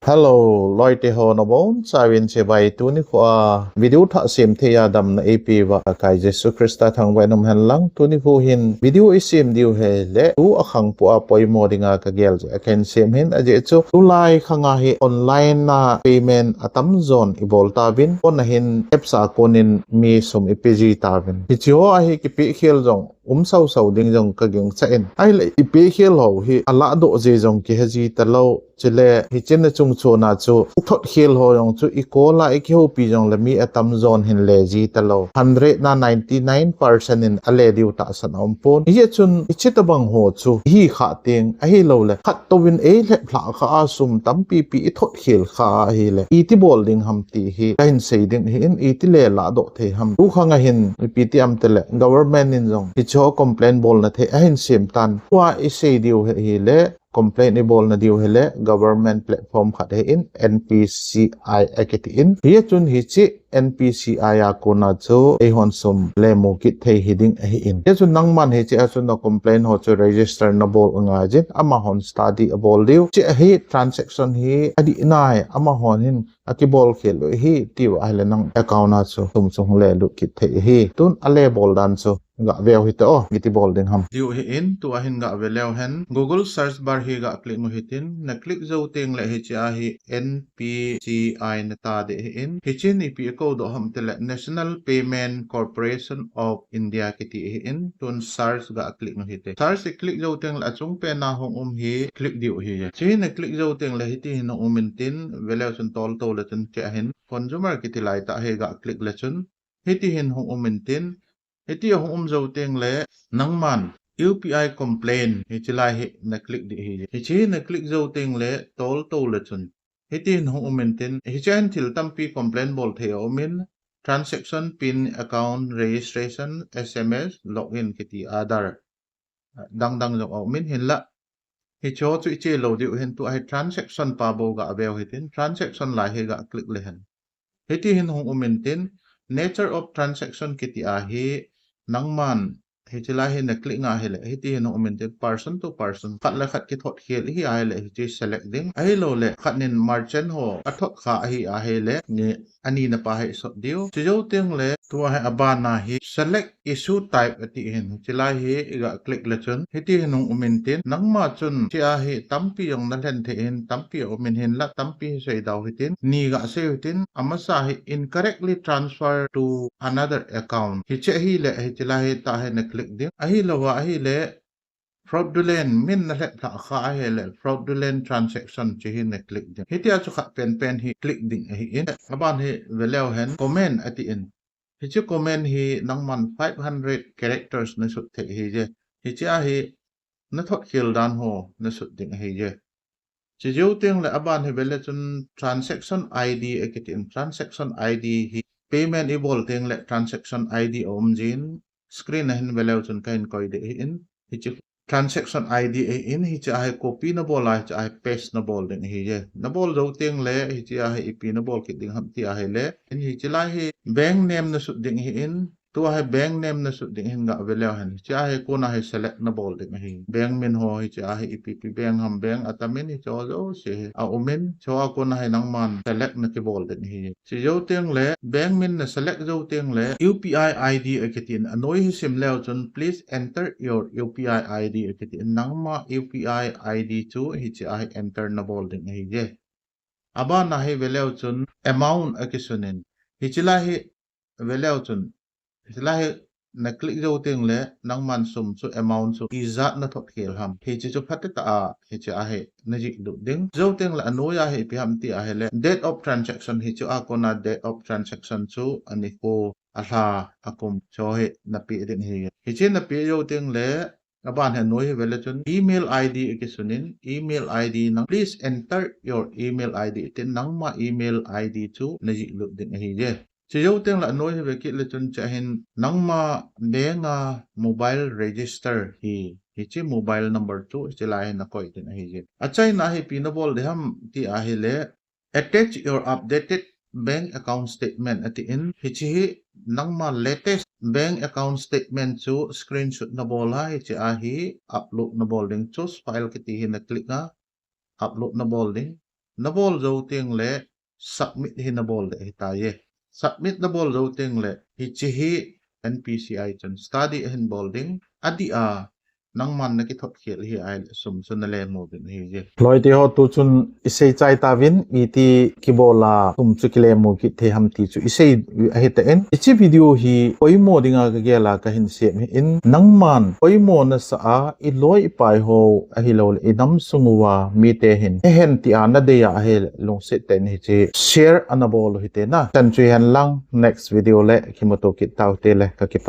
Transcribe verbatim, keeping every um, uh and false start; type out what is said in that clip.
Hello, loite ho nabonchauvin chibai. Tuni kho a video thah sem thei a damna eipeuva Pakai Jesu Christa thangvah in um hen lang. Tuni kho hin video isem diu hileh tu a khang pua poimo dinga kagel jeh a kahin sem ahin, ajeh chu tulai khang a hi online a payment atamjon ibol tauvin, kona hin apps a konin mi sum ipeji tauvin. Hiche ho a hi kipekhel jong um sausau ding jong kagingchan. Ahileh ipekhel ho hi alahdoh ji jong kiheji talou. Chule hiche na chungchon a chu ithotkhel ho jong chu ikol a ikihoupi jongleh mi atamjon hin leji talou. Hundred na ninety nine percent in ale diu tahsan aumpon. Hijeh chun hiche tobang ho chu ihi khah teng ahilouleh khat touvin eilhep lhah khah a sum tampipi ithotkhel khah ahileh iti bol ding ham ti hi kahin sei ding ahin, iti le lahdoh thei ham. Tu khang a hin ipi ti ham tileh government in jong hiche ho complain bolna thei ahin sem tan. Tua isei diu hi ahileh complain ibolna diu hileh government platform khat ahin, N P C I akitin. Hijeh chun hiche N P C I a kona chu eihon sum lemu kit thei hiding ahin. Hijeh chun nangman hiche a chun na complain ho chu register nabol u ngaijin, amahon study abol diu. Hiche a hi transaction hi adih nai, amahon hin akibol khel u ahi tiu ahileh nang account a chu sum chu hung lelut kit thei ahi. Tun ale bol dan chu gah veu hite o, iti bol ding ham. Diu ahin, tua hin gah ve leu hen. Google search bar hi gah click u hitin, na click jou tengleh hiche a hi N P C I nata ding ahin. Hichen ipi akou doh ham tileh National Payment Corporation of India kiti ahin. Tun search gah click u hite. Search iclick jou tengleh achung pen a hung um hi click diu ahi. Hiche na click jou tengleh hiti hin hung um intin, ve leu chun toltou leh chun hiche a hin consumer kiti laitah hi gah click leh chun hiti hin hung um intin, hiti a hung um jou tengleh nangman U P I complain hiche lai hi na click ding ahi. Hiche na click jou tengleh toltou leh chun hiti hin hung um intin, hiche a hin thil tampi complain bol thei aum in, transaction, pin, account, registration, S M S, login kiti, Aadhaar, dangdang jong aum in, hinlah hiche ho chu iche lou diu ahin. Tua hi transaction pa bou gah veu hitin, transaction lai hi gah click leu hen. Hiti hin hung um intin, nature of transaction kiti a hi nangman hiche lai hi na click nga hileh hiti hin hung um intin, person to person, khat le khat kithotkhel ihi ahileh hiche select ding. Ahilouleh khat nin merchant ho athot khah ahi ahileh ni, ani na pa hi sot diu. Chujou tengleh tua hi aban a hi select issue type ati hin, hiche lai hi gah click leh chun hiti hin hung um intin, nangma chun hiche a hi tampi jong na lhen thei hin, tampi aum in, hinlah tampi hi sei dau hitin, ni gah sei hitin, amasa hi incorrectly transfer to another account. Hiche ahileh hiche lai hi tah hi na click ding. Ahilou a ahileh fraudulent, min na lhep lhah khah ahileh fraudulent transaction hiche hi na click ding. Hitia chu khat penpen hi click ding ahin. Aban hi ve leu hen, comment atin. Hiche comment hi nangman five hundred characters na sut thei ahije. Hiche a hi na thotkhel dan ho na sut ding ahije. Chujou tengleh aban hi ve leu chun transaction I D akitin, transaction I D hi payment ibol tengleh transaction I D aum jin, screen a hin ve leu chun kahin koi ding ahin, hiche transaction I D ahin, hiche a hi copy na bol a, hiche a hi paste na bol ding ahije. Na bol jou tengleh hiche a hi ipi na bol kit ding ham ti ahileh, in hiche lai hi bank name na sut ding ahin, tua hi bank name na sut ding ahin, gah ve leu hen. Hiche a hi kona hi select na bol ding ahi. Bank min ho hiche a hi ipi ipi bank ham, bank atam in, hiche ho jouse hi aum in, hiche a kona hi nangman select na kibol ding ahi. Chujou tengleh bank min na select jou tengleh U P I I D akitin, anoi hi sim leu chun please enter your U P I I D akitin, nangma U P I I D chu hiche a hi enter na bol ding ahije. Aban a hi ve leu chun amount akisun in, hiche lai hi ve leu chun, hiche lai hi na click jou tengleh nangman sum chu, amount chu ijat na thotkhel ham, hiche chu phatecha a hiche a hi na jih lut ding. Jou tengleh anoi a hi ipi ham ti ahileh date of transaction, hiche a kona date of transaction chu, anikho, alha, akum, hiche hi na peh ding ahi. Hiche na peh jou tengleh aban hi anoi hi ve leu chun email I D akisun in, email I D nang, please enter your email I D tin, nangma email I D chu na jih lut ding ahije. Chujou tengleh anoi hi ve kit leu chun hiche a hin nangma bank a mobile register hi, hiche mobile number chu hiche lai hi na koi ding ahije. Achaina hi ipi na bol ding ham ti ahileh attach your updated bank account statement atin, hiche hi nangma latest bank account statement chu screenshot na bol a, hiche a hi upload na bol ding. Choose file kiti hi na click a, upload na bol ding. nabol jou teng le submit hi nabol le hitai. Submit nabol jou teng le hiche hi N P C I chun study ahin bol ding. Adih a, nangman nakithot khel hi ahile sum chu nalemu ding ahi. Loi te ho, tu chun isei chai tauvin, iti kibol a sum chu kilemu kit thei ham ti chu isei ahitan. Hiche video hi poimo dinga kagel a kahin sem ahin, nangman poimo nasah a, iloi ipai ho ahilouleh inam sung uva mite hin hehen tia nadei a ahile lungset tah in hiche share ana bol u hite na. Chan chu hihen lang, next video le kimuto kit tau hite le, kakipah e.